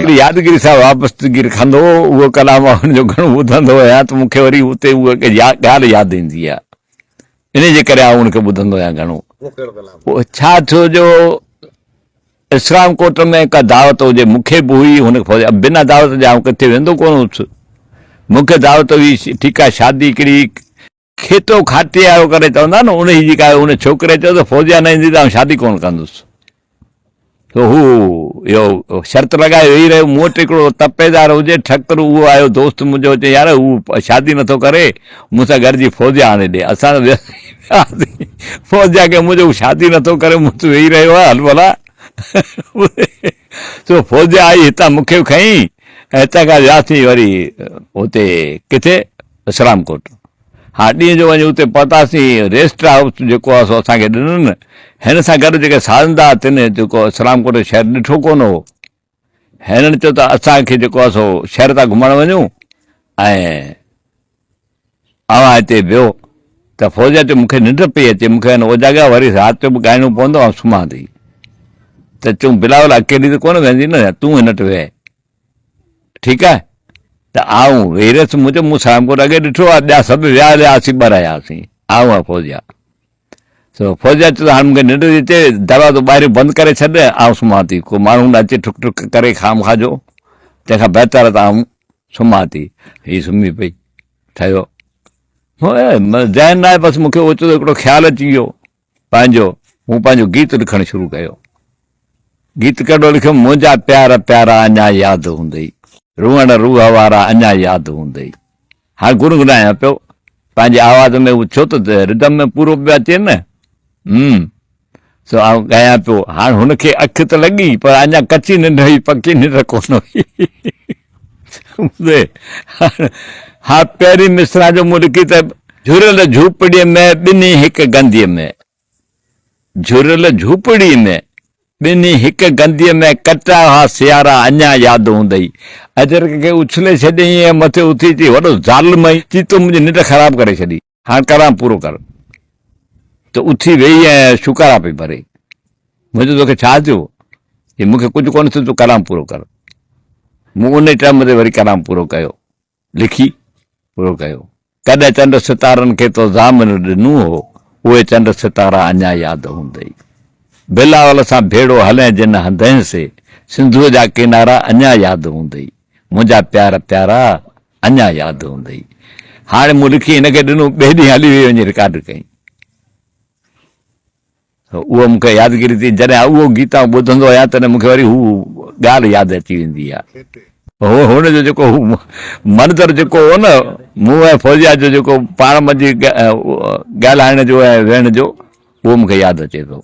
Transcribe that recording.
هڪڙي يادگيري سان وابستگي رکندو هو، اهو ڪلام آئون هن جو گهڻو ٻڌندو آهيان ته مون کي وري اتي اها ڳالهه ياد ايندي آهي. انهيء جي ڪري آئون ان کي ٻڌندو آهيان گهڻو. پوء ڇا ٿيو جو اسلام ڪوٽ ۾ ڪا دعوت هجي، مون کي به هئي، هن کي بنا دعوت جي آئون ڪٿي ويندو ڪونه هوس. مون کي دعوت هئي، ٺيڪ آهي شادي هڪڙي کيتو کاٽي آيو ڪري چوندا نه انهي جي ڪا ان ڇوڪري چيو ته فوزيا نه ايندي ته آئون شادي ڪونه ڪندس سو هو اهو شرط لڳائي ويهي رهيو مون وٽ هڪڙو تپيدار هجي ٺڪر اهو آيو دوست منهنجو چي يار هو شادي نٿو ڪري مون سان گڏجي فوزيا آڻي ڏي اسان وياسين فوزيا کي منهنجو هو شادي نٿو ڪري مون وٽ ويهي رهيو آهي هل ڀلا سو فوزيا آئي هتان مون کي کئي ۽ هتان کان وياسين وري هتي ڪٿي اسلام ڪوٽ. ها ڏينهن جو وڃي اتي پهتاسين، ريسٽ هائوس جيڪو آهي سو اسان کي ڏنن. هن سان گڏ جيڪي سازندا تن جيڪو اسلام ڪوٽ جو شهر ڏٺو ڪونه هو. هنن چيو ته اسان کي جيڪو آهي سو شهر ٿا گهمڻ وڃون ۽ اوهان هتي ويهو ته فوزيا چيو مون کي ننڊ پئي اچي، مون کي هن اوجاڳا وري رات جو به ڳائڻو پوندو آئون سمهان ٿي. ته چيون بلاول اڪيلي ته ڪونه ويهندي نه تون هن وٽ ويهه. ٺيڪ آهي ته آئون ويهي رهيس مون چيو مون سلام ڪوٽ اڳي ڏٺو آهي ٻيا سڀ ويا هليا اسين ٻه رهياسين آئون ۽ فوزيا سو فوزيا چيو ته هاڻي مون کي ننڊ ٿي اچي دروازو ٻاهريون بند ڪري ڇڏ آئون سمهان ٿي ڪو ماڻهو نه اچي ٺڪ ٺڪ ڪري خام خواهه جو تنهن کان بهتر ته آئون سمهان ٿي هي سمهي پئي ٺهيو ذهن نه آهي بس مون کي اوچتو هڪڙو خيال اچي ويو پنهنجو مون پنهنجو گيت لکڻ شروع ڪيو. گيت ڪهڙو لکيم، منهنجا پيار پيارا اڃا ياد هوندئي، روئڻ روح وارا اڃا ياد هوندئي. هاڻ گنگنايان پيو پنهنجي آواز ۾ هو ڇو ته ردم ۾ پورو پيو اچي نه. هم سو آئون ڳايان پيو. هاڻ هن کي اک ته لڳي پر اڃا ڪچي ننڊ هئي پڪي ننڊ ڪونه هئي. ها پهرين مصرع جو مون لکي ته. جهريل جهوپڙيء ۾ ٻنهي هڪ گنديء ۾. جهريل جهوپڙيء ۾ ٻنهي هڪ گنديء ۾ ڪٽيا ها سيارا اڃا ياد هوندئي. اجرڪ کي اڇلي ڇڏيائين ۽ مٿي اٿي چي وڏو ظالم آهين چي تو منهنجي ننڊ خراب ڪري ڇڏي. هاڻ ڪلام پورو ڪر. ته اٿي ويهي ۽ شوڪارا پئي ڀري. مون چيو توکي ڇا ٿيو؟ چي مون کي ڪجهه ڪونه ٿيو تون ڪلام پورو ڪر. مون انهي ٽائيم تي وري ڪلام پورو ڪيو. لکي پورو ڪيو. ڪڏهن چنڊ ستارن کي تو ضامن ڏنو هو، اهي چنڊ ستارا اڃا ياد هوندئي. بلاول سان ڀيڙو هلين جن هنڌين سي، سنڌوء جا ڪنارا اڃا ياد هوندئي. منهنجا پيار پيارا اڃا ياد هوندئي. هاڻي مون لکي هن کي ڏنو، ٻئي ڏينهن هلي وئي وڃي رڪارڊ ڪيائين. اهو مون کي يادگيري ٿي، جڏهن اهو گيت آئون ٻڌندو آهيان تڏهن مون کي وري هو ڳالهه ياد اچي ويندي آهي. هو هن جو جيڪو هو منظر جيڪو هو نه مون ۽ فوزيا جو جيڪو پاڻ منجهه ڳالهائڻ جو ۽ ويهڻ جو اهو مون کي ياد اچي ٿو.